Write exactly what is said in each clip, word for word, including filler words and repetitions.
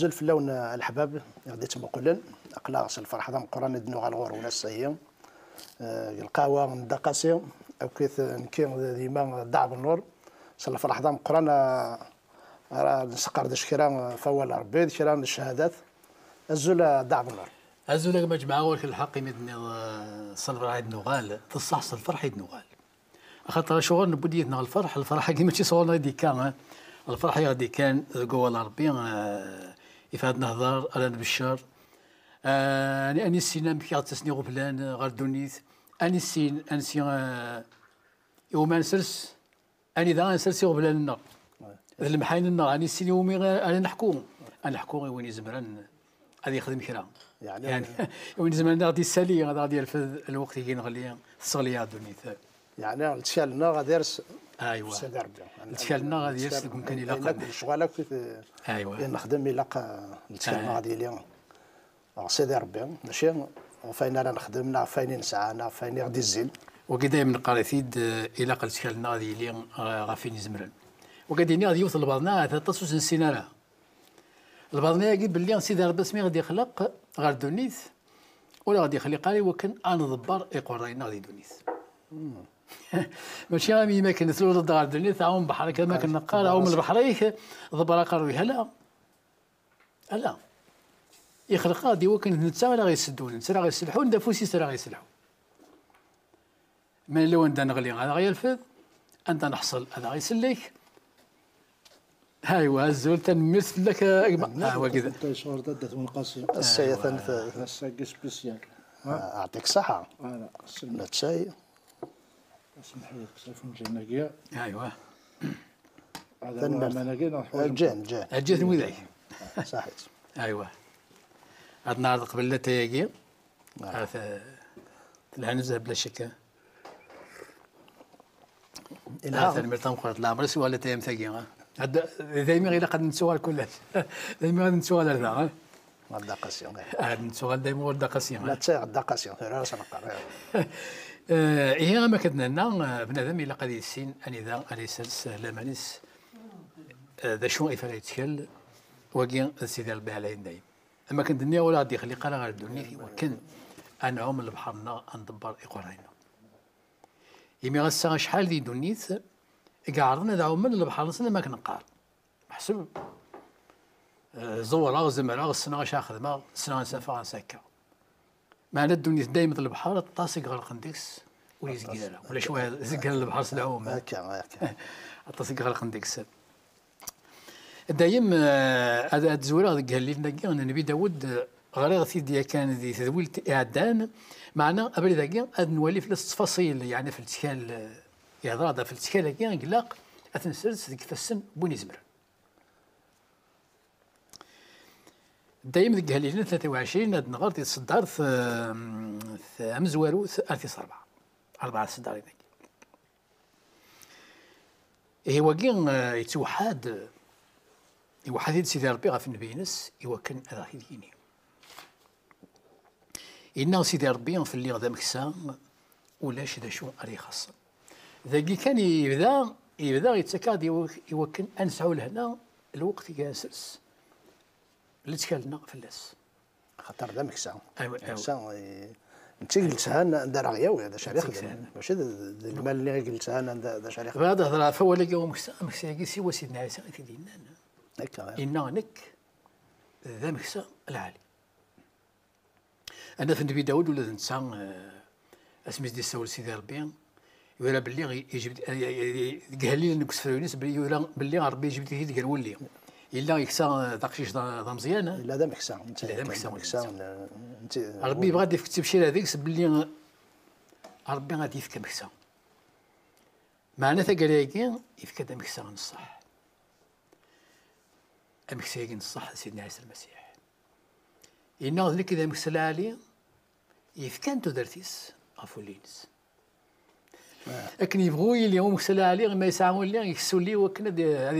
Azul fell-awen a leḥbab i ɣ-d-ittmuqulen. Aql-aɣ s lferḥ d ameqqran i d-nuɣal ɣur-wen ass-agi. Eh, deg lqahwa n Dda Qasi, akkit nekki d yemma Dda Ɛebdennur. S lferḥ d ameqqran, eh, ara nesqerdec kra f wawal Rebbi d kra n cchadat. Azul a Dda Ɛebdennur. Azul a gma Ǧemɛa, ɣur-k lḥeqq imi d-tenniḍ, eh, s lferḥ i d-nuɣal, d ṣṣeḥ s lferḥ i d-nuɣal. Axaṭer acuɣer newwi-d yid-neɣ lferḥ? Lferḥ-agi mačči sɣur-neɣ i d-ikka, eh? Lferḥ i ɣ-d-ikkan deg wawal n Ṛebbi, eh, ifa ad nehder, ara nbeccer. Eh, a nissin amek i ɣ-d-ttasen iɣeblan, eh, ɣer ddunit. A nissin ansi, eh, iwumi ad nsers, anida ad nsers iɣeblan-nneɣ. D lemḥayen-nneɣ, a nissin iwumi ara neḥku. Ad neḥku i win izemren ad yexdem kra. Yeɛni, yeɛni, i win izemren ad aɣ-d-yessali, ad aɣ-d-yerfed lweqt i neɣli, tesseɣli-aɣ ddunit. Yeɛni, lettkal-nneɣ ad yers, aywa, f Sidi Ṛebbi. Lettkal-nneɣ ad yers deg umkan ilaqen. Ayen akk lecɣal akk i t-, aywa, i nexdem ilaq, eh, lettkal-nneɣ, ah, ad yili ɣer Sidi Ṛebbi, mačči ɣef wayen ara nexdem, neɣ ɣef wayen i nesɛa, neɣ ɣef wayen i ɣ-d-izzin. Wagi dayem neqqar-it-id, eh, ilaq lettkal-nneɣ ad yili, eh, ɣef wayen izemren. Wagi ad d-iniɣ d yiwet n lbaḍna ahat aṭas ur s-nessin ara. Lbaḍna-agi belli Sidi Ṛebbi asmi i ɣ-d-ixleq ɣer ddunit, ur ɣ-d-ixliq ara i wakken ad nḍebber iqerray-nneɣ di ddunit. Mačči am yimakken tluleḍ-d ɣer ddunit, ɛum beḥr-ik, am akken neqqar, ɛum lbeḥr-ik, ḍebber aqerruy-ik, ala. Ala. Ixleq-aɣ-d i wakken d netta ara ɣ-yesseddun, netta ara ɣ-yesselḥun, d afus-is ara ɣ-yesselḥun. Ma yella wanda neɣli, ad aɣ-yerfed, anda neḥṣel, ad aɣ-isellek. Aywa, azul, tanemmirt fell-ak, a gma. Ah, wagi d- Anta yesɣur dadda-twen Qasi? Ass-a, aywa, atan t- Ass-agi spécial. Ah, yeɛṭik ṣṣeḥḥa. Ala, sel- Latay. Asemḥi-k s afenǧal-agi. Aywa. Tanemmirt. Aman-agi neɣ ḥwaǧen? Ǧǧan, ǧǧan. Ǧǧan widak. Saḥit. Aywa. Ad neɛreḍ qbel latay-agi. Ah. Ad, eh, telha nezzeh bla ccek. Ah, tanemmirt tameqqrant. Leɛmer i swiɣ latay am tagi, ah. Ad, daymi ilaq ad nettuɣal kullec. Daymi ad nettuɣal ar da, ah. Ɣer Dda Qasi, ah. Ad nettuɣal daymi ɣer Dda Qasi, ah. Latay ɣer Dda Qasi, tura ara s-neqqar, ah. Eh, ihi, am akken d-nenna, eh, bnadem ilaq ad yissin anida ara isers, eh, laman-is, eh, d acu i f ara yettkel, wagi d Sidi Ṛebbi ɛlayen dayem. Am akken d-nniɣ, ur aɣ-d-ixliq ara ɣer ddunit i wakken ad nɛum lebḥer-nneɣ, ad nḍebber iqerray-nneɣ. Imi ass-a acḥal di ddunit i iɛerḍen ad ɛumen lebḥer-nsen am akken neqqar. Meḥsub, eh, ẓewreɣ, zemreɣ, ssneɣ acu ara xedmeɣ, ssneɣ ansa ffɣeɣ, ansa akka. Meɛna ddunit dayem d lebḥer, aṭas i iɣerqen deg-s, ur yezgir ara. Ulac wa zegren lebḥer s lɛum. Akka, akka. Aṭas i iɣerqen deg-s. Dayem, eh, ad, ad zwireɣ deg ihellilen-agi n Nnbi Dawed, eh, ɣriɣ-t-id yakan di tedwilt iɛeddan, meɛna abrid-agi ad nwali fell-as ttfaṣil, yeɛni f lettkal, eh, yehder-aɣ-d ɣef lettkal-agi i ilaq ad t-nsers deg ifassen n win izemren. Dayem deg ihellilen tlata u ɛecrin ad nɣer di tseddart, eh, tamezwarut ar tis rebɛa. Rebɛa tseddarin-agi. Ihi wagi, eh, yettweḥḥad, iweḥḥed-id Sidi Ṛebbi ɣef nnbi-ines i wakken ad aɣ-t-id-yini. Yenna Sidi Ṛebbi fell-i d ameksa, ulac d acu ara ixaṣṣen. Dagi kan yebda, yebda yettak-aɣ-d i wak-, i wakken ad nesɛu lehna lweqt i ara nsers lettkal-nneɣ fell-as. Axaṭer d ameksa. Aywa, aywa. Ameksa, eh, netta i yelsan anda ara ɣ-yawi, d acu ara yexdem. Mačči d, d, d lmal-nni i yelsan anda, d acu ara yexdem. Bɣiɣ ad hedreɣ ɣef wawal-agi umeksa, ameksa-agi siwa Sidna Ɛisa i t-id-yennan. Akka. Yenna nekk d ameksa lɛali. Ad naf nnbi Dawed ula d netta, eh, asmi i s-d-yessawel Sidi Ṛebbi, yura belli i-, ijbed, eh, eh, eh, deg ihellilen deg usefru-ines, belli yura belli Ṛebbi ijbed-it-id gar wulli. Yella yeksa, eh, d aqcic d, d ameẓyan, eh? Yella d ameksa. Yella d ameksa, d ameksa. Ṛebbi yebɣa ad d-ifk ttibcira deg-s belli Ṛebbi ad yefk ameksa. Meɛna taggara-agi, yefka-d ameksa n ṣṣeḥ. Ameksa-agi n ṣṣeḥ d Sidna Ɛisa Lmasiḥ. Yenna d nekk i d ameksa lɛali, yefkan tudert-is ɣef wulli-ines. Akken yebɣu yili umeksa lɛali, ma yesɛa wulli, yekkes ulli i wakken ad, ad,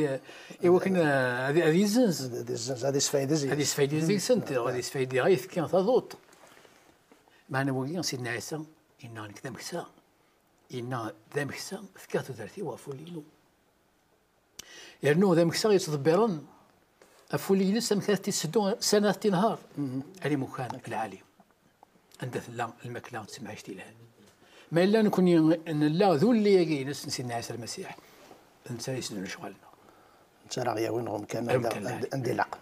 i wakken, eh, ad, ad yezzenz. Ad yezzenz, ad yesfaydi deg-sent. Ad yesfaydi deg-sent, ad yesfaydi, ad yefki taḍuṭ. Meɛna wagi, Sidna Ɛisa yenna nekk d ameksa. Yenna d ameksa, fkiɣ tudert-iw ɣef wulli-inu. Yernu d ameksa yettḍebbiren, ɣef wulli-ines amek ara t-iseddu sani ad t-inher. Ar imukan lɛali, anda tella lmakla d temɛict yelhan. Ma yella nekni nella d ulli-agi-ines n Sidna Ɛisa Lmasiḥ, d netta ara iseddun lecɣal-nneɣ. Netta ara ɣ-yawin ɣer umkan anda, anda, anda ilaq.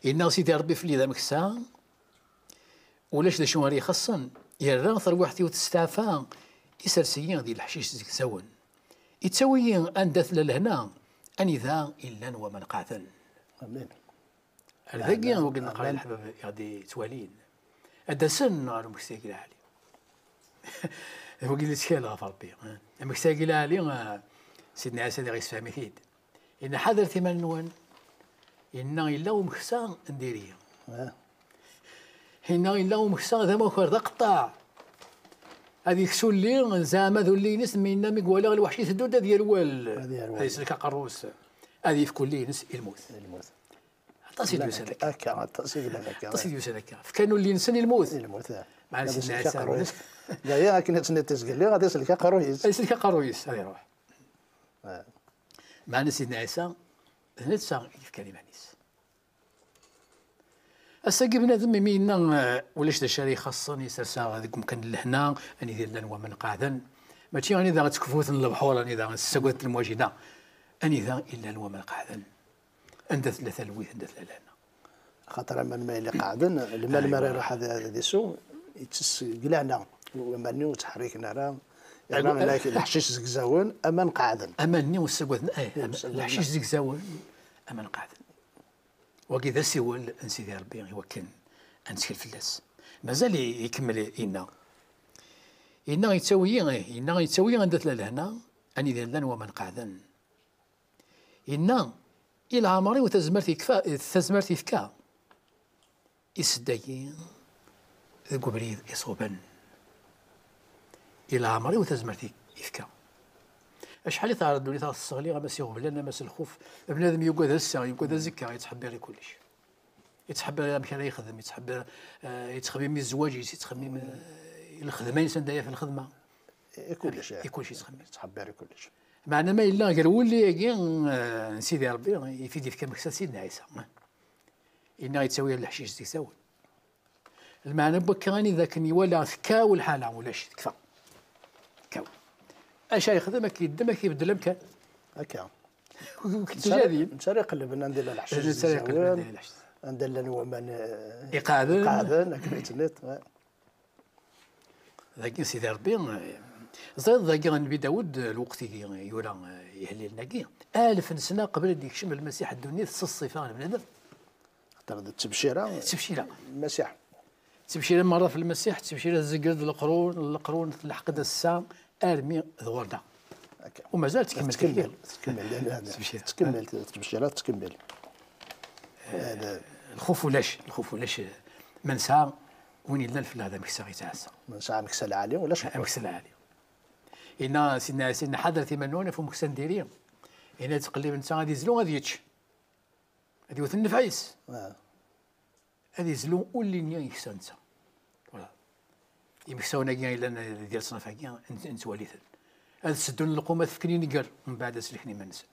Yenna Sidi Ṛebbi fell-i d ameksa, ulac d acu ara ixeṣṣen, yerra tarwiḥt-iw testeɛfa, isers-iyi di leḥcic zegzawen. Ittawi-yi anda tella lehna, anida i llan waman qeɛden. Amin. Ar dagi, amin, wagi neqqar i leḥbab i ɣ-d-yettwalin. Ad d-asen ɣer umeksa-agi lɛali. D wagi i nettkel ɣef Ṛebbi. Ameksa-agi lɛali, eh, Sidna Ɛisa diɣ yessefhem-it-id. Yenna ḥadret iman-nwen. Yenna yella umeksa n diri. Ah. Yenna yella umeksa d amakar, d aqeṭṭaɛ. Ad yeks ulli, zeɛma d ulli-ines, mi yenna mi iwala lweḥc iteddu-d ad yerwel. Ad yerwel. Ad isellek aqerru-s. Ad yefk ulli-ines i lmut. I lmut. Aṭas i d-yusan akka. Akka, aṭas i yellan akka. Aṭas i d-yusan akka. Fkan ulli-nsen i lmut. I lmut, ah. Meɛna ad Sidna isellek Ɛisa aqerru-is. D aya akken ad tniḍ tizgelli, ad isellek aqerru-is. Ad isellek aqerru-is, ad iruḥ. Ah. Meɛna Sidna Ɛisa, d netta i yefkan iman-is. Ass-agi bnadem imi yenna, eh, ulac d acu ara ixaṣṣen, isers-aɣ deg umkan n lehna, anida llan waman qeɛden. Mačči anida ttekfuten lebḥur, anida tessagad lmwajina, anida i llan waman qeɛden. Anda tella talwit, anda tella lehna. Axaṭer aman ma yella qeɛden, lmal mi ara iruḥ ad, ad isu, yettess deg lehna. Aman-nni ur ttḥerriken ara. Yerna leḥcic zegzawen, aman qeɛden. Aman-nni ur ssagaden, eh, leḥcic zegzawen, aman qeɛden. Wagi d asiwel n Sidi Ṛebbi i wakken ad nettkel fell-as. Mazal i-, ikemmel yenna. Yenna yettawi-yi, eh, yenna yettawi-yi anda tella lehna, anida llan waman qeɛden. Yenna, i leɛmer-iw tazmert yekfa, tazmert yefka. Isedda-yi deg ubrid iṣuben. I leɛmer-iw tazmert i-, yefka. Acḥal i teɛreḍ ddunit ad ɣ-tesseɣli, ama s iɣeblan, ama s lxuf. Bnadem yugad ass-a, yugad azekka, yettḥebbiṛ i kullec. Yettḥebbiṛ amek ara yexdem, yettḥebbiṛ, eh, yettxemmim i zzwaǧ-is, yettxemmim, eh, i lxedma-ines anda yaf lxedma. I kullec, eh. I kullec yettxemmim. Yettḥebbiṛ i kullec. Meɛna ma yella gar wulli-agi, eh, n Sidi Ṛebbi, i t-id-yefka ameksa Sidna Ɛisa. Yenna yettawi leḥcic zegzawen. Lmeɛna n wakka anida akken iwala tekkaw lḥala, ulac, tekfa. Tekkaw. Acu ara yexdem, ad k-yeddem, ad k-ibeddel amkan. Akka. Ur k-, ur k-ttjadin. Netta ara iqellben anda llan leḥcic zegzawen, anda llan waman, eh, iqeɛden, akken i tenniḍ, eh. Dagi Sidi Ṛebbi, eh, ẓriḍ dagi Nnbi Dawed, eh, lweqt i yura, eh, ihellilen-agi, alef n sna qbel ad d-yekcem Lmasiḥ ddunit s ṣṣifa n bnadem. Xaṭer d ttebcira. D ttebcira. Lmasiḥ. Ttebcira merra f Lmasiḥ, ttebcira tzegged leqrun, leqrun telḥeq-d ass-a armi d ɣur-neɣ. Akka. U mazal tkemmel. Tkemmel, tkemmel, tkemmel, ttebcira tettkemmel. Eh, lxuf ulac, lxuf ulac, eh, ma nesɛa win yellan fell-aɣ d ameksa yettɛassa. Ma nesɛa ameksa lɛali, ulac lxuf. Ameksa lɛali. Inna Sidna Ɛisa, inna ḥadret iman-nwen ɣef umeksa n diri. Inna yettqellib netta ad yezlu, ad yečč. Ad yewwet nnfeɛ-is. Ah. Ad yezlu ulli-nni yeksa netta. Voilà. Imeksawen-agi yellan di leṣnaf-agi, n-, nettwali-ten. Ad seddun lqum, ad fken inegger, mbeɛd ad sellken iman-nsen.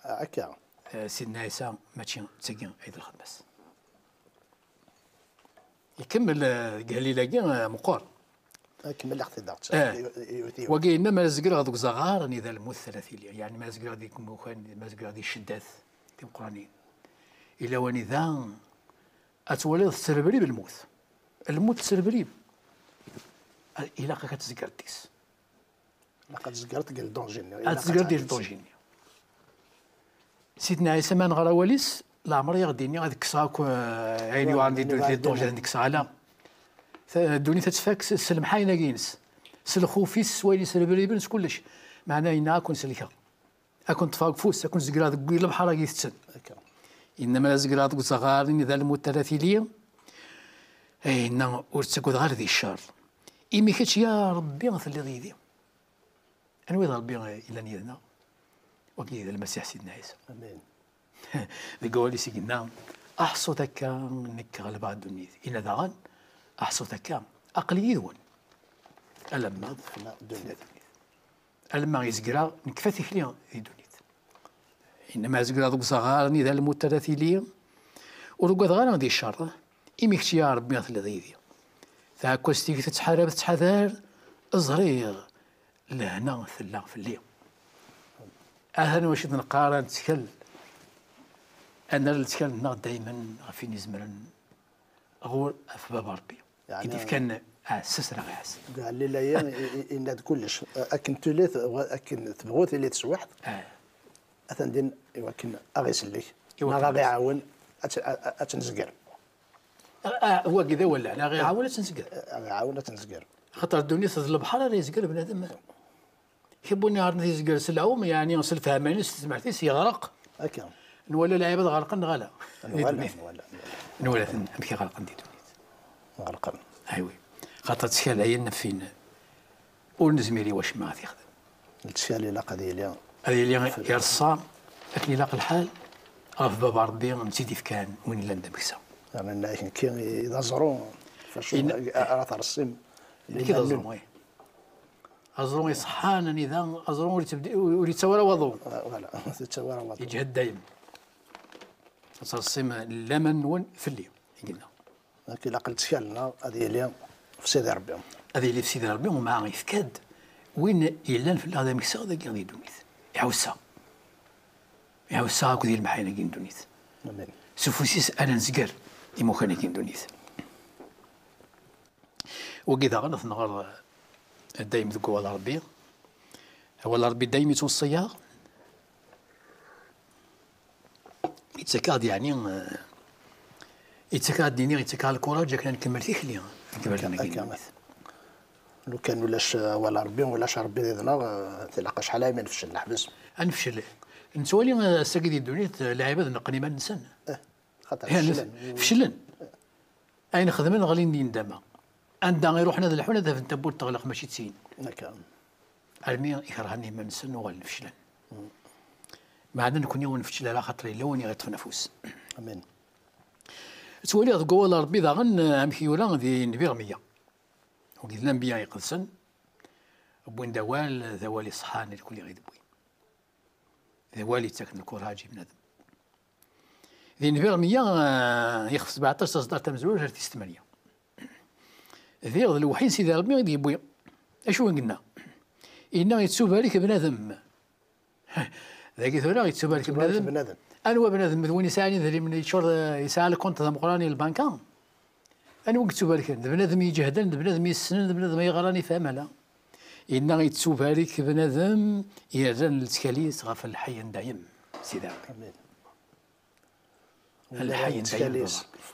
A-, akka. Eh, Sidna Ɛisa, mačči d tagi ay d lxedma-s. Ikemmel, eh, deg helil-agi, eh, meqqer. Kemmel-aɣ-t-id. Eh. Wagi yenna, ma zegreɣ deg uzaɣar, anida lmut ara tili. Yeɛni ma zegreɣ di imukan, ma zegreɣ di cceddat timeqqranin. Ila wanida ad twaliḍ tesserbrib lmut. Lmut tesserbrib. Ilaq-ak ad tzegreḍ-is. Ilaq ad tzegreḍ deg le danger-nni. Ad tzegreḍ deg le danger-nni. Sidna Ɛisa ma neɣra awal-is, leɛmer i aɣ-d-inni ad kkseɣ akk, eh, ayen yuɛren di ddunit, di ṭṭuj ad kkseɣ, ala. Ta-, ddunit ad tfak s, s lemḥayen-agi-ines. S lxuf-is, s wayen yesrebriben, s kullec. Meɛna yenna ad ken-selkeɣ. Ad ken-ṭṭfeɣ deg ufus, ad ken-zegreɣ deg lebḥer-agi itetten. Akka. Yenna ma zegreɣ deg uzaɣar, ini d lmut ara tili. Eh, yenna ur ttagadeɣ ara di ccer. Imi kečč, ya Ṛebbi, telliḍ yid-i. Anwa i d Ṛebbi yellan yid-neɣ? Wagi d Lmasiḥ Sidna Ɛisa. Amin. Deg wawal-is i yenna, aḥṣut akka nekk ɣelbeɣ ddunit. Yenna daɣen, aḥṣut akka, aql-i yid-wen. Alamma tefna ddunit. Alamma i zegreɣ, nekfa tikli di ddunit. Yenna: "Ma zegreɣ deg uẓaɣar-nni d lmut ara tili, ur ugadeɣ ara di ccer, imi kečč, ya Ṛebbi, telliḍ yid-i. Taɛekkazt-ik tettḥarab, tettḥadar, ẓriɣ lehna tella fell-i." Atan wacu i d-neqqar, ad nettkel, ad nerr lettkal-nneɣ daymen ɣef win izemren, ɣur, ɣef Baba Ṛebbi. Yeɛni i d-ifkan aɛessas neɣ iɛessas. Galilaya i-, i-, yenna-d kullec. Akken tili, akken tebɣu tili teswiɛt, ah, atan din i wakken a ɣ-isellek, neɣ a ɣ-iɛawen ad tt-, a-, a-, ad tt-nezger. Ah, ah, wagi d awal, a ɣ-iɛawen ad tt-nezger. A ɣ-iɛawen ad tt-nezger. Xaṭer ddunit d lebḥer ara yezger bnadem. Kibuni ɣer tizger s lɛum, yeɛni s lfehma-ines, s tezmert-is, yeɣreq. Akka. Nwala lɛibad ɣerqen neɣ ala? Nwala, nwala, nwala. Nwala-ten, amek i ɣerqen di ddunit. Ɣerqen. Aywi. Xaṭer ttkal ayen ɣef win ur nezmir i wacemma ad t-ixdem. Lettkal ilaq ad yili. Ad yili ireṣṣa akken ilaq lḥal ɣef Baba Ṛebbi, netta i d-ifkan win yellan d ameksa. Rnan akken nekki i d aẓru, facu ara terṣim. Nekki d aẓru, ih. Aẓru iṣeḥḥan, anida aẓru ur yettebdi-, ur yettawi ara waḍu. Ah, voilà, ur yettawi ara waḍu. Yeǧhed dayem. Ad terṣim laman-nwen fell-i, i yenna. Nek ilaq lettkal-nneɣ ad yili f Sidi Ṛebbi. Ad yili f Sidi Ṛebbi, umma yefka-d win yellan fell-aɣ d ameksa dagi di ddunit. Iɛussa. Iɛussa akked ilemḥayen-agi n ddunit. Amin. S ufus-is ara nezger imukan-agi n ddunit. Wagi daɣen ad t-nɣer, eh, dayem deg wawal n Ṛebbi. Awal n Ṛebbi dayem yettweṣṣi-yaɣ. Yettak-aɣ-d, yeɛni, eh, yettak-aɣ-d, nini, yettak-aɣ lkuṛaǧ akken ad nkemmel tikli, ad nkemmel akka, tamagit. Lukan ulac, eh, awal n Ṛebbi, ulac Ṛebbi did-neɣ, eh, tilaq acḥal ay mi nefcel, neḥbes. Ad nefcel. Nettwali, eh, ass-agi di ddunit, eh, lɛibad neqqen iman-nsen. Eh, xaṭer feclen. Feclen. Ayen xedmen ɣlin di ndama. Anda i ruḥen ad lḥun, ad afen tawwurt teɣleq, mačči d tin. Akka. Armi i kerhen iman-nsen, uɣalen feclen. Meɛna nekni ur nfeččel ara, axaṭer yella win i ɣ-iṭṭfen afus. Amin. Ttwaliɣ deg wawal n Ṛebbi daɣen, eh, amek yura di Nnbi Ṛemya. Wagi d lanbiya iqedsen, wwin-d awal, d awal iṣeḥḥan irkul i ɣ-id-wwin. D awal yettaken lkuṛaǧ i bnadem. Di Nnbi Ṛemya, eh, ixef sebɛeṭṭac, taseddart tamezwarut ar tis tmanya. Diɣ d lewḥi n Sidi Ṛebbi i d-yewwi. Acu i yenna? Yenna: "Yettubarek bnadem." Dagi tura, yettubarek bnadem. Anwa bnadem? D win yesɛan idrimen, yeččur, eh, yesɛa lkunt d ameqqran i lbanka? Anwa i yettubarken? D bnadem iǧehden, d bnadem yessnen, d bnadem yeɣran, ifhem ala. Yenna: "Yettubarek bnadem yerran lettkal-is ɣef lḥay n dayem." Sidi Ṛebbi. Amin. Lḥay n dayem,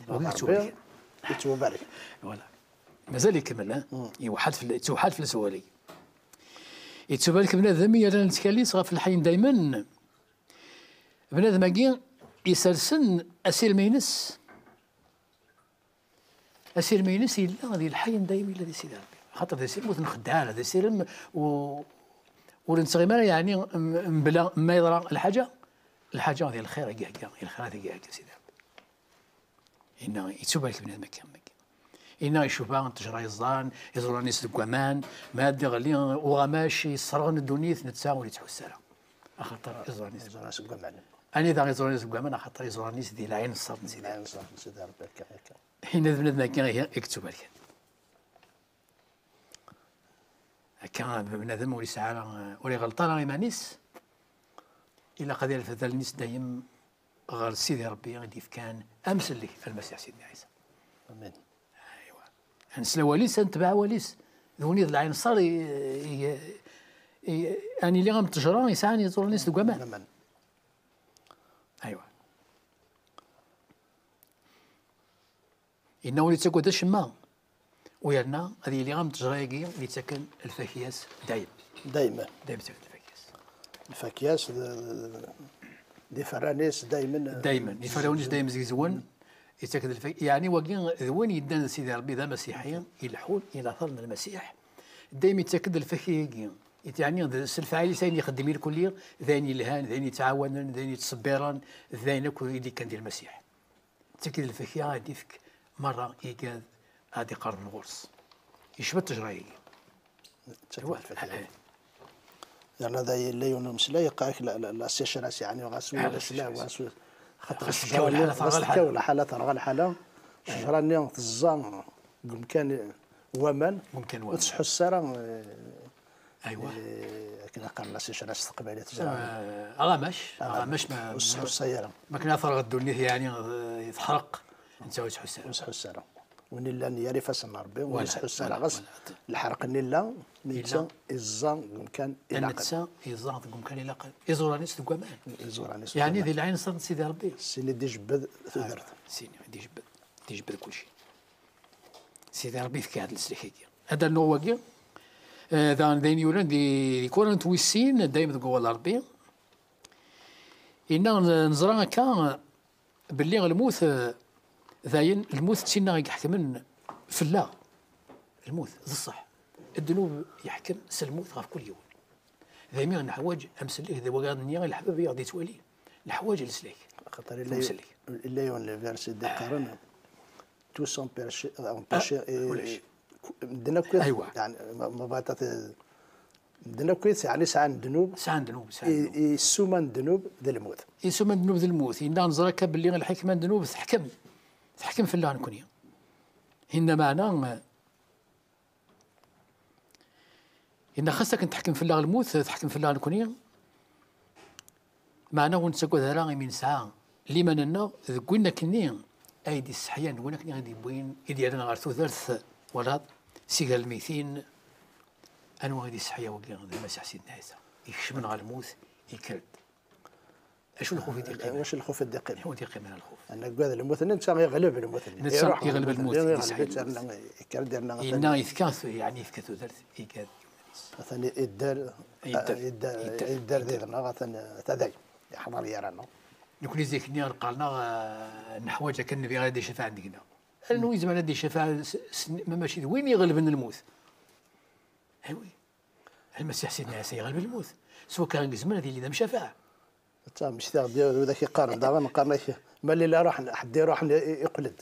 Baba Ṛebbi. Yettubarek. Voilà. Mazal ikemmel, eh? Yewḥel fell-, yettuḥal fell-as wawal-agi. Yettubarek bnadem yerran lettkal-is ɣef lḥay n daymen. Bnadem-agi isersen asirem-ines. Asirem-ines yella di lḥay n dayem, yella di Sidi Ṛebbi. Xaṭer d asirem ur t-nxeddeɛ ara, d asirem u-, ur nettɣimi ara, yeɛni, m-, mebla ma yeḍra lḥaǧa, lḥaǧa di lxir i ihegga, i lxirat i ihegga Sidi Ṛebbi. Yenna, yettubarek bnadem akka, am akka. Yenna, icuba n ttejra yeẓẓan, iẓuran-is deg waman, ma ad d-iɣli uɣamac yesserɣen ddunit, netta ur yettḥus ara. Axaṭer iẓuran-is deg waman. Anida iẓuran-is deg waman? Axaṭer iẓuran-is di lɛinṣer n Sidi Ṛebbi. Lɛinṣer n Sidi Ṛebbi, akka, akka. Yenna d bnadem akka i, i yettubarken. Akka bnadem ur yesɛi ara, ur iɣelṭ ara iman-is, ilaq ad irfed allen-is dayem ɣer Sidi Ṛebbi i d-yefkan amsellek, Lmasiḥ Sidna Ɛisa. Amin. Aywa. Ad nesla awal-is, ad netbeɛ awal-is. D win i d lɛinṣer i, i, i, ad nili am ttejra yesɛan iẓuran-is deg waman. Amin. Aywa. Yenna ur yettagad acemma. U yerna ad yili am ttejra-agi i yettaken lfakya-s dayem. Dayem. Dayem yettaken lfakya-s. Lfakya-s d, d, d iferran-is daymen. Daymen. Iferran-is dayem zegzwen. Yettak-d lfak-, yeɛni wagi d win yeddan d Sidi Ṛebbi d amasiḥi, ileḥḥun i later n Lmasiḥ. Dayem yettak-d lfakya-agi. Yeɛni d, s lefɛayel-is ayen ixeddem irkelli, d ayen yelhan, d ayen yettɛawanen, d ayen yettṣebbiren, d ayen akk i d-ikkan di Lmasiḥ. Ttak-id lfakya ad d-ifk merra igad ad iqerben ɣur-s. Yecba ttejra-agi. Ttak-id lfakya. Yerna da yella yiwen umeslay, yeqqar-ak la, la, la sécheresse, yeɛni ɣas ulac la, ɣas u-, xaṭer Ɣas ccejra-nni, lḥala, terɣa ɣas lḥala. tekkaw lḥala, terɣa lḥala, ccejra-nni teẓẓa deg umkan n waman, Deg umkan n ur waman. Tettḥussu ara, eh, Aywa. eh, akken qqaren la sécheresse s teqbaylit, teẓra. Eh, aɣamac, aɣamac ma Ur tettḥussu ara. ma kna terɣa ddunit, yeɛni, eh, teḥreq, netta ur yettḥussu ara. Ur tettḥussu ara. Win illan yar ifassen n Ṛebbi, ur Wala, yettḥussu ara. wala, Ɣas wala. lḥerq-nni yella, netta iẓẓa deg umkan ilaqen. Netta yeẓẓa deg umkan ilaqen. Iẓuran-is deg waman. Iẓuran-is Yeɛni deg di lɛin-nsen Sidi Ṛebbi. Sin i d-ijebbed tudert. Sin i d-ijebbed, d-ijebbed kulci. Sidi Ṛebbi yefka-d leslak-agi. Ad d-rnuɣ wagi, eh, daɣen d ayen yuran di, di Kurant wis sin, dayem deg wawal n Ṛebbi. Inna n-, neẓra akka, belli lmut, eh, dayen, lmut d tinna i iḥekmen fell-aɣ. Lmut, d ṣṣeḥ. Ddnub yeḥkem s lmut ɣef kul yiwen. Daymi neḥwaǧ amsellek, d wagad-nni i leḥbab i ɣ-d-yettwali. Neḥwaǧ leslak. Xaṭer illa, illa yiwen le verset d-iqqaren, tous sont péchés, euh, ont péché, et ulac. Medden akk, yeɛni, ma, ma bɣiḍ ad t-, medden akk, yeɛni, sɛan ddnub. Sɛan ddnub, sɛan ddnub. I, i ssuma n ddnub d lmut. I ssuma n ddnub d lmut. Inna neẓra akka belli lḥekma n ddnub teḥkem. Teḥkem fell-aɣ nekni. Inna meɛna, inna xas akken teḥkem fell-aɣ lmut, teḥkem fell-aɣ nekni. Meɛna ur nettagad ara imi nesɛa liman-nneɣ deg win akkenni ay d-isseḥyan, d win akkenni i d-yewwin, i d-yerran ɣer tudert walaḍ, si gar lmeytin. Anwa i d-isseḥya wagi? D Lmasiḥ Sidna Ɛisa. Ikecmen ɣer lmut, ikker-d. Acu lxuf i d-iqqimen? Wacu lxuf i d-iqqimen? Acu d-iqqimen lxuf? Ad nagad lmut, netta iɣleb lmut-nni. Netta iɣleb lmut, iɣleb-itt, yerna ikker-d, yerna atan yefka, yeɛni yefka tudert i yiman-is. Atan idder, idder, idder did-neɣ, atan, atan day, yeḥḍer gar-aneɣ. Nekni zik-nni qqaren-aɣ, eh, neḥwaǧ akka nnbi ara d-icafɛen deg-neɣ. Anwa i izemren ad d-icafeɛ s, s, ma mačči d win iɣelben lmut? Awi. Lmasiḥ Sidna Ɛisa iɣelb lmut. S wakka i yezmer ad yili d amcafaɛ. Ttmektiɣ-d widak iqqaren daɣen, qqaren-ak, ma lila ruḥen, ḥedd iruḥen i-, i-, iqqel-d.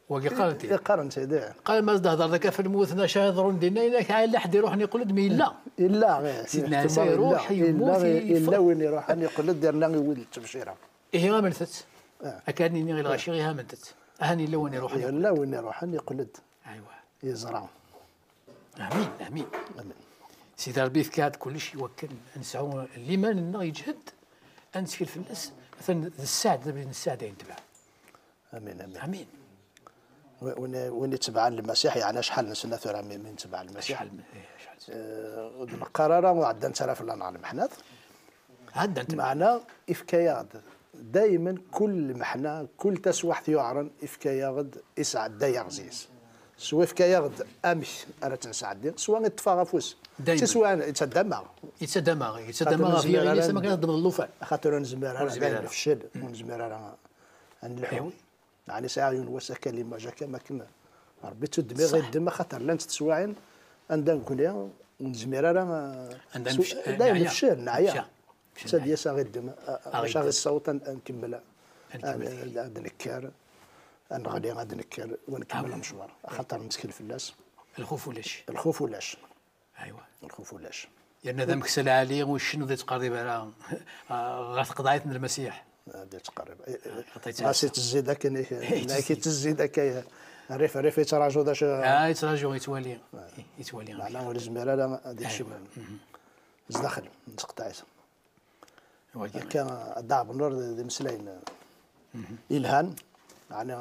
Wagi qqaren-t-id. Iqqaren-t-id, ih. Qal ma d-hder akka f lmut, n acu yeḍrun dinna, inak ɛila ḥedd iruḥen iqqel-d, mi yella. Yella, ih. Sidna Ɛisa iruḥ, yella, yemmut, yella, yeffeɣ. Yella win iruḥen iqqel-d, yerna iwwi-d ttebcira. Ihi amnet-tt. Ah. Akka nini i lɣaci, ihi amnet-tt. Ahan yella win iruḥen. Yella win iruḥen iqqel-d. Aywa. Yeẓra. Amin, amin. Amin. Sidi Ṛebbi yefka-d kullec i wakken ad nesɛu liman-nneɣ yeǧhed, ad nettkel fell-as, atan d sseɛd, d abrid n sseɛd ay netbeɛ. Amin, amin. Amin. Wi-, win, win itebɛen Lmasiḥ, yeɛni acḥal n sna tura mi, mi netbeɛ Lmasiḥ? Acḥal n, eh, acḥal n sna? Eh, ur d-neqqar ara ur ɛeddant ara fell-aneɣ lmeḥnat. Ɛeddant. Meɛna, ifka-yaɣ-d daymen, kul lmeḥna, kul taswaḥt yuɛren, ifka-yaɣ-d, isɛedda-yaɣ zzi-s. Swa ifka-yaɣ-d amek ara tt-nesɛeddi, swa iṭṭef-aɣ afus. Daymen. Tiswiɛin, yettadam-aɣ. Yettadam-aɣ, yettadam-aɣ ɣef yiɣil-is, am akken ad ddmeḍ llufan. Axaṭer ur nezmir ara, ur nezmir ara. Nefcel, ur nezmir ara ad nelḥu. Awi. Ɛni sɛiɣ yiwen wass akka, limaj akka, am akken Ṛebbi d tuddmi ɣ-iddem, axaṭer llant teswiɛin anda nekni ur nezmir ara, anda nefcel, neɛya. Netta d-yas aɣ-iddem, a-, a-, bac aɣ-issaweḍ ad, ad nkemmel, ad, ad nekker, ad neɣli, ad nekker, u nkemmel amecwar. Axaṭer nettkel fell-as. Lxuf ulac. Lxuf ulac. Aywa. Lxuf ulac. Yerna d ameksa lɛali, uccen ur d-yettqerrib ara ɣer tqeḍɛit n Lmasiḥ. Ad yettqerrib. Ɣas itezzi-d akken, akken itezzi-d akka, rrif, rrif yettraǧu d acu. Ah, yettraǧu, yettwali. Yettwali. Meɛna ur yezmir ara ad ikcem zdaxel n tqeḍɛit. Akka, a Dda Ɛebnur, d, d imeslayen yelhan. Ɛni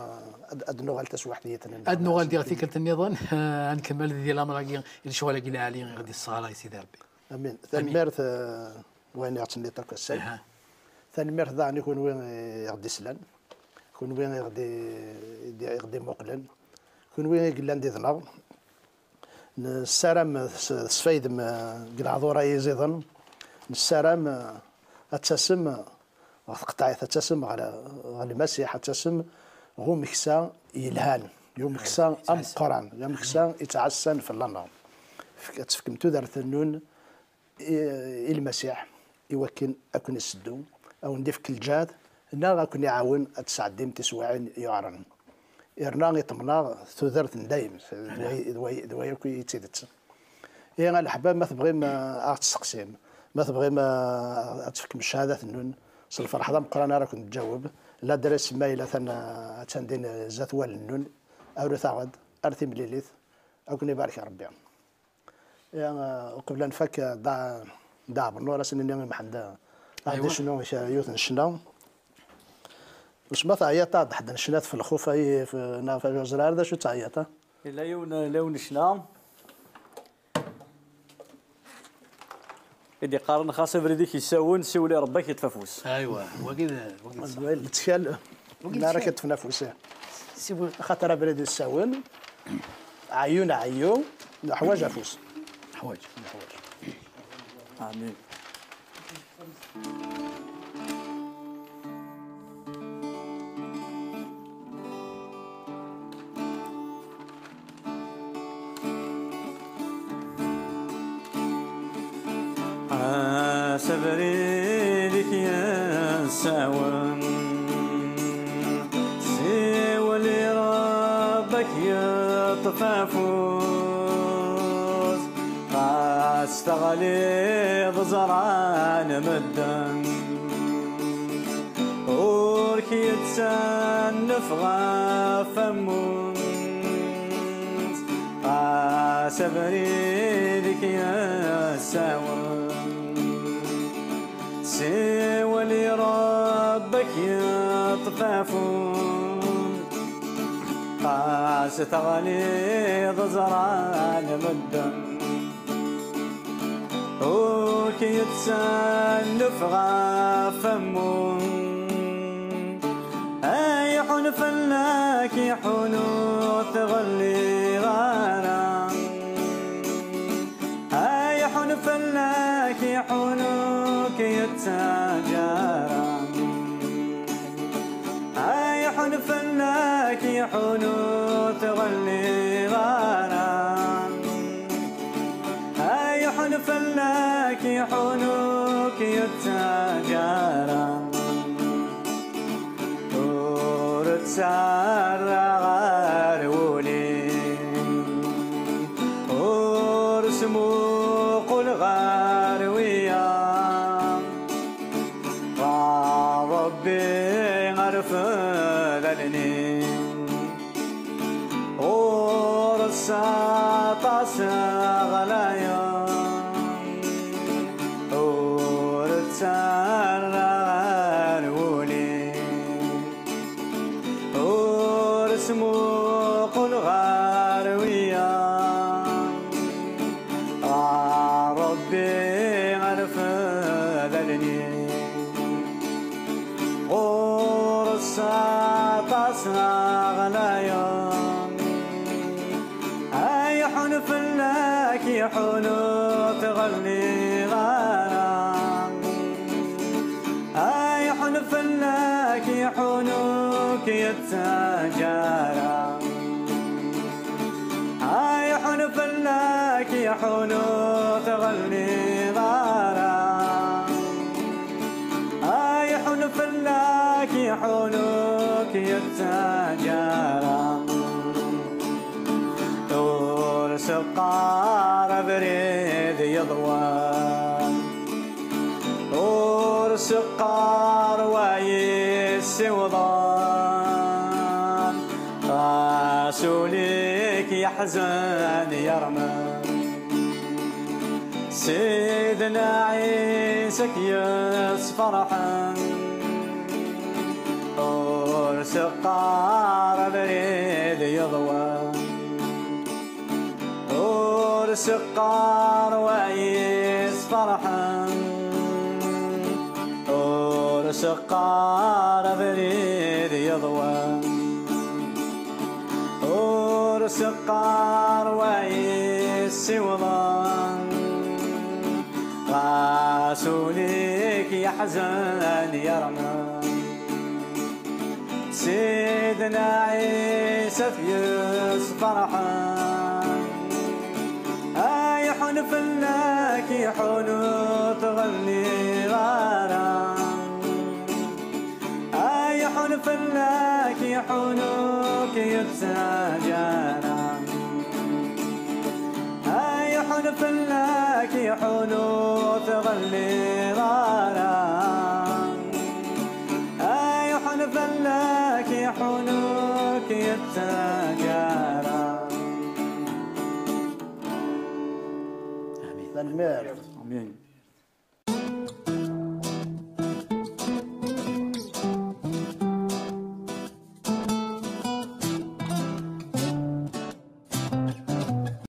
ad, ad nuɣal taswiɛt yiḍen. Ad nuɣal diɣ tikkelt nniḍen, eh, ad nkemmel di lamer-agi, lecɣal-agi lɛali i ɣ-d-yesseɣlay Sidi Ṛebbi. Amin. Tanemmirt, eh, wayen i ɣ-d-tenniḍ akk ass-a. Tanemmirt daɣen i kunwi i ɣ-d-islan, kunwi i ɣ-d-, i ɣ-d-imuqlen, kunwi i yellan did-neɣ. Nessaram s-, tesfaydem, eh, deg lehdur-a iẓiḍen. Nessaram, eh, ad tasem, eh, ɣer tqeṭɛit, ad tasem ɣer, ɣer Lmasiḥ, ad tasem ɣer umeksa yelhan, ɣer umeksa ameqqran, ɣer umeksa yettɛassan fell-aneɣ. Fek-, ad tefkem tudert-nnun i, i Lmasiḥ, i wakken ad ken-iseddu, ad wen-d-ifk lǧehd, neɣ ad ken-iɛawen ad tesɛeddim tiswiɛin yuɛren. Irna iṭṭem-aɣ tudert n dayem, d way, d way, d way akk i d tidet. Ihi, a leḥbab, ma tebɣim, eh, ad ɣ-testeqsim, Ma tebɣim, eh, ad tefkem ccahadat-nnun, s lferḥ d ameqqran ara ken-nǧaweb. Ladres mail atan, eh, attan din, eh, zdat wallen-nnun. Arut-aɣ-d, ar timlilit, ad ken-ibarek Rebbi. Ya, eh, uqbel ad nfak, eh, Dda, Dda Ɛebernur, ad as-nini i Mḥend, eh, ad Aywa. Icnu kra yiwet n ccna. Usma teɛyiḍ, ad d-ḥedd n ccna f lxuf, ay, f-, neɣ f-, ur ẓriɣ ara d acu teɛyiḍ, ha? Yella yiwen, yella yiwen n ccna. I d-iqqaren xas abrid-ik yessawen, siwel i Rebbi ad k-yeṭṭef afus. Aywa, wagi d, wagi d ṣṣeḥ. Lettkal, Wagi d mi ara ṣṣeḥ. K-yeṭṭfen afus, ih. Siwel. Axaṭer abrid yessawen, ɛeyyu neɛeyyu, neḥwaǧ afus. Neḥwaǧ. Neḥwaǧ. Amin. Ɛass abrid-ik yessawen, siwel i Rebbi ad k-yeṭṭef afus, ɣas teɣliḍ ẓran medden. Ur k-yettannef ɣef wammud, ɣas abrid-ik yessawen. Siwel i Rebbi ad k-yeṭṭef afus, ɣas teɣliḍ ẓran medden. Ur k-yettannef ɣef wammud, ay iḥun fell-ak iḥun ur tɣelliḍ ara. Ay iḥun fell-ak iḥun ur k-yettaǧǧa ara. Ay iḥun fell-ak iḥun ur tɣelliḍ ara. Ay iḥun fell-ak iḥun ur k-yettaǧǧa ara. Ur ttarra ɣer wul-im, ur smuqul ɣer wiyaḍ. Ɣer Rebbi rfed allen-im, ɣur-s aṭas ɣlayen, ur ttarra ɣer wul-im, ur smuqul ɣer wiyaḍ. Ɣer Rebbi rfed allen-im, ɣur-s aṭas ɣlayen, ay iḥun fell-ak iḥun ur tɣelliḍ ara. Ay iḥun fell-ak iḥun ur k-yettaǧǧa ara. Ay iḥun fell-ak iḥun ur tɣelliḍ ara. Ay iḥun fell-ak iḥun ur k-yettaǧǧa ara. Ur s-qqar abrid yeḍwan, ur s-qqar wa yessiwḍen, ɣas ul-ik yeḥzen yermen. Sidna Ɛisa k-yesferḥen, ur s-qqar abrid yeḍwan, ur s-qqar wa yesferḥen, ur s-qqar abrid yeḍwan, ur s-qqar wa yessiwḍen, ɣas ul-ik yeḥzen yermen. Sidna Ɛisa t-yesferḥen, ay iḥun fell-ak iḥun ur tɣelliḍ ara. Ay iḥun fell-ak iḥun ur k-yettaǧǧa ara. Ay iḥun fell-ak Iḥunu ur tɣelliḍ ara. Ay uḥun fell-ak, iḥunu-k yettagara. Tanemmirt. Amin.